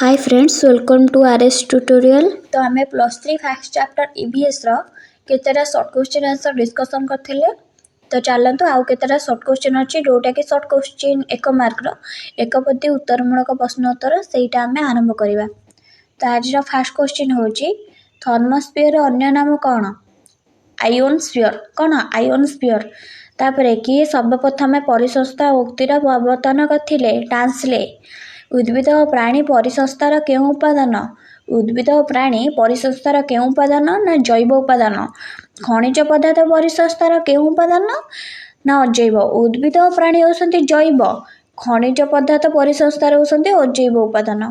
Hi friends, welcome to RS Tutorial। ତ ଆମେ +3 first chapter ଇଭିଏସ୍ର କେତେଟା ସର୍ଟ କ୍ୱେଶ୍ଚିନ୍ ଆନ୍ସର୍ ଡିସ୍କସନ୍ କରିଥିଲେ। ତ ଚାଲନ୍ତୁ, ଆଉ କେତେଟା ସର୍ଟ କ୍ୱେଶ୍ଚିନ୍ ଅଛି, ଯେଉଁଟାକି ସର୍ଟ କ୍ୱେଶ୍ଚିନ୍ 1 ମାର୍କର, ଏକପଦୀ ଉତ୍ତରମୂଳକ ପ୍ରଶ୍ନ ଉତ୍ତର, ସେଇଟା ଆମେ ଆରମ୍ଭ କରିବା। ତ ଆଜିର ଫାର୍ଷ୍ଟ କ୍ୱେଶ୍ଚିନ୍ ହେଉଛି, ଥର୍ମୋସ୍ଫିୟର ଅନ୍ୟ ନାମ କ'ଣ? ଆୟୋନୋସ୍ଫିୟର। କ'ଣ? ଆୟୋନୋସ୍ଫିୟର। ତାପରେ, କିଏ ସର୍ବପ୍ରଥମେ ପରିସଂସ୍ଥା ଉକ୍ତିର ପ୍ରବର୍ତ୍ତନ କରିଥିଲେ? ଟାନ୍ସଲେ। ଉଦ୍ଭିଦ ଓ ପ୍ରାଣୀ ପରିସଂସ୍ଥାର କେଉଁ ଉପାଦାନ? ଉଦ୍ଭିଦ ଓ ପ୍ରାଣୀ ପରିସଂସ୍ଥାର କେଉଁ ଉପାଦାନ? ନା ଜୈବ ଉପାଦାନ। ଖଣିଜ ପଦାର୍ଥ ପରିସଂସ୍ଥାର କେଉଁ ଉପାଦାନ? ନା ଅଜୈବ। ଉଦ୍ଭିଦ ଓ ପ୍ରାଣୀ ହେଉଛନ୍ତି ଜୈବ, ଖଣିଜ ପଦାର୍ଥ ପରିସଂସ୍ଥାର ହେଉଛନ୍ତି ଅଜୈବ ଉପାଦାନ।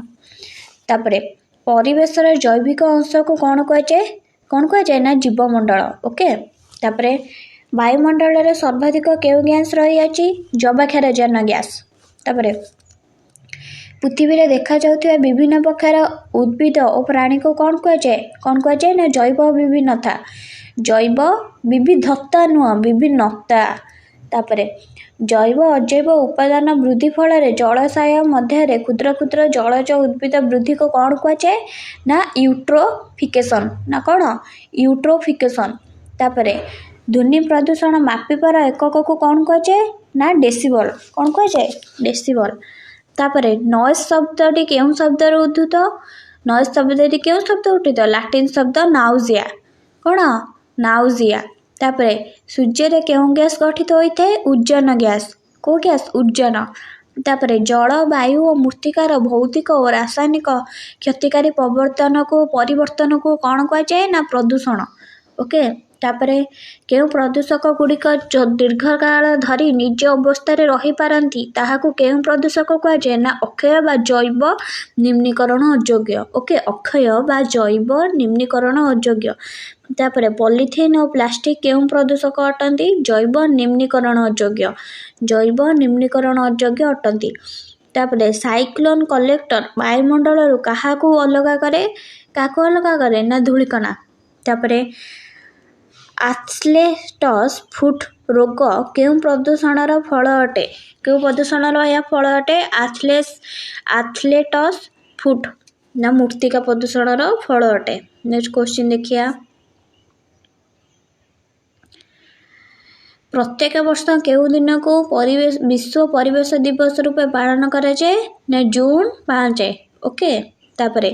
ତାପରେ, ପରିବେଶର ଜୈବିକ ଅଂଶକୁ କ'ଣ କୁହାଯାଏ? କ'ଣ କୁହାଯାଏ? ନା ଜୀବମଣ୍ଡଳ। ଓକେ। ତାପରେ, ବାୟୁମଣ୍ଡଳରେ ସର୍ବାଧିକ କେଉଁ ଗ୍ୟାସ୍ ରହିଅଛି? ଯବକ୍ଷାରଜାନ ଗ୍ୟାସ୍। ତାପରେ, ପୃଥିବୀରେ ଦେଖାଯାଉଥିବା ବିଭିନ୍ନ ପ୍ରକାର ଉଦ୍ଭିଦ ଓ ପ୍ରାଣୀକୁ କ'ଣ କୁହାଯାଏ? କ'ଣ କୁହାଯାଏ? ନା ଜୈବ ବିଭିନ୍ନତା। ଜୈବ ବିବିଧତା ନୁହଁ, ବିଭିନ୍ନତା। ତାପରେ, ଜୈବ ଅଜୈବ ଉପାଦାନ ବୃଦ୍ଧି ଫଳରେ ଜଳାଶୟ ମଧ୍ୟରେ କ୍ଷୁଦ୍ର କ୍ଷୁଦ୍ର ଜଳଜ ଉଦ୍ଭିଦ ବୃଦ୍ଧିକୁ କ'ଣ କୁହାଯାଏ? ନା ୟୁଟ୍ରୋଫିକେସନ୍। ନା କ'ଣ? ୟୁଟ୍ରୋଫିକେସନ୍। ତାପରେ, ଧ୍ୱନି ପ୍ରଦୂଷଣ ମାପିବାର ଏକକକୁ କ'ଣ କୁହାଯାଏ? ନା ଡେସିବଲ୍। କ'ଣ କୁହାଯାଏ? ଡେସିବଲ୍। ତାପରେ, ନଏଜ୍ ଶବ୍ଦଟି କେଉଁ ଶବ୍ଦରୁ ଉଦ୍ଧୃତ? ନଏଜ୍ ଶବ୍ଦଟି କେଉଁ ଶବ୍ଦ ଉଦ୍ଧୃତ? ଲାଟିନ୍ ଶବ୍ଦ ନାଉଜିଆ। କ'ଣ? ନାଉଜିଆ। ତାପରେ, ସୂର୍ଯ୍ୟରେ କେଉଁ ଗ୍ୟାସ୍ ଗଠିତ ହୋଇଥାଏ? Ozone gas. କେଉଁ ଗ୍ୟାସ୍? ଓଜୋନ। ତାପରେ, ଜଳ, ବାୟୁ ଓ ମୃତ୍ତିକାର ଭୌତିକ ଓ ରାସାୟନିକ କ୍ଷତିକାରୀ ପରିବର୍ତ୍ତନକୁ କ'ଣ କୁହାଯାଏ? ନା ପ୍ରଦୂଷଣ। ଓକେ। ତାପରେ, କେଉଁ ପ୍ରଦୂଷକ ଗୁଡ଼ିକ ଦୀର୍ଘକାଳ ଧରି ନିଜ ଅବସ୍ଥାରେ ରହିପାରନ୍ତି, ତାହାକୁ କେଉଁ ପ୍ରଦୂଷକ କୁହାଯାଏ? ନା ଅକ୍ଷୟ ବା ଜୈବ ନିମ୍ନୀକରଣ ଅଯୋଗ୍ୟ। ଓକେ, ଅକ୍ଷୟ ବା ଜୈବ ନିମ୍ନୀକରଣ ଅଯୋଗ୍ୟ। ତାପରେ, ପଲିଥିନ୍ ଓ ପ୍ଲାଷ୍ଟିକ୍ କେଉଁ ପ୍ରଦୂଷକ ଅଟନ୍ତି? ଜୈବ ନିମ୍ନୀକରଣ ଅଯୋଗ୍ୟ। ଜୈବ ନିମ୍ନୀକରଣ ଅଯୋଗ୍ୟ ଅଟନ୍ତି। ତାପରେ, ସାଇକ୍ଲୋନ୍ କଲେକ୍ଟର ବାୟୁମଣ୍ଡଳରୁ କାହାକୁ ଅଲଗା କରେ? କାହାକୁ ଅଲଗା କରେ? ନା ଧୂଳିକଣା। ତାପରେ, ଆଥଲେଟ୍ସ ଫୁଟ୍ ରୋଗ କେଉଁ ପ୍ରଦୂଷଣର ଫଳ ଅଟେ? କେଉଁ ପ୍ରଦୂଷଣର ଏହା ଫଳ ଅଟେ, ଆଥଲେଟ୍ସ ଫୁଟ୍? ନା ମୃତ୍ତିକା ପ୍ରଦୂଷଣର ଫଳ ଅଟେ। ନେକ୍ସଟ କ୍ୱେଶ୍ଚିନ୍ ଦେଖିବା। ପ୍ରତ୍ୟେକ ବର୍ଷ କେଉଁ ଦିନକୁ ବିଶ୍ୱ ପରିବେଶ ଦିବସ ରୂପେ ପାଳନ କରାଯାଏ? ନା ଜୁନ 5। ଓକେ। ତାପରେ,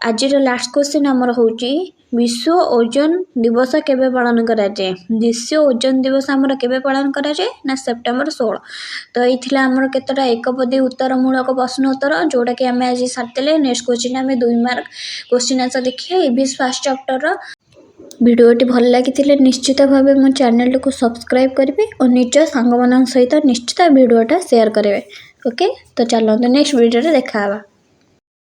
ଆଜିର ଲାଷ୍ଟ କ୍ୱେଶ୍ଚିନ୍ ଆମର ହେଉଛି, ବିଶ୍ୱ ଓଜୋନ ଦିବସ କେବେ ପାଳନ କରାଯାଏ? ବିଶ୍ୱ ଓଜୋନ ଦିବସ ଆମର କେବେ ପାଳନ କରାଯାଏ? ନା ସେପ୍ଟେମ୍ବର 16। ତ ଏଇ ଥିଲା ଆମର କେତେଟା ଏକପଦୀ ଉତ୍ତରମୂଳକ ପ୍ରଶ୍ନ ଉତ୍ତର, ଯେଉଁଟାକି ଆମେ ଆଜି ସାରିଦେଲେ। ନେକ୍ସଟ କ୍ୱେଶ୍ଚିନ୍ ଆମେ 2 ମାର୍କ କ୍ୱେଶ୍ଚିନ୍ ଆନ୍ସର୍ ଦେଖିବା ଇଭିଏସ୍ ଫାର୍ଷ୍ଟ ଚାପ୍ଟରର। ଭିଡ଼ିଓଟି ଭଲ ଲାଗିଥିଲେ ନିଶ୍ଚିତ ଭାବେ ମୋ ଚ୍ୟାନେଲଟିକୁ ସବସ୍କ୍ରାଇବ୍ କରିବେ ଓ ନିଜ ସାଙ୍ଗମାନଙ୍କ ସହିତ ନିଶ୍ଚିତ ଭିଡ଼ିଓଟା ସେୟାର କରିବେ। ଓକେ, ତ ଚାଲନ୍ତୁ, ନେକ୍ସଟ ଭିଡ଼ିଓରେ ଦେଖା ହେବା।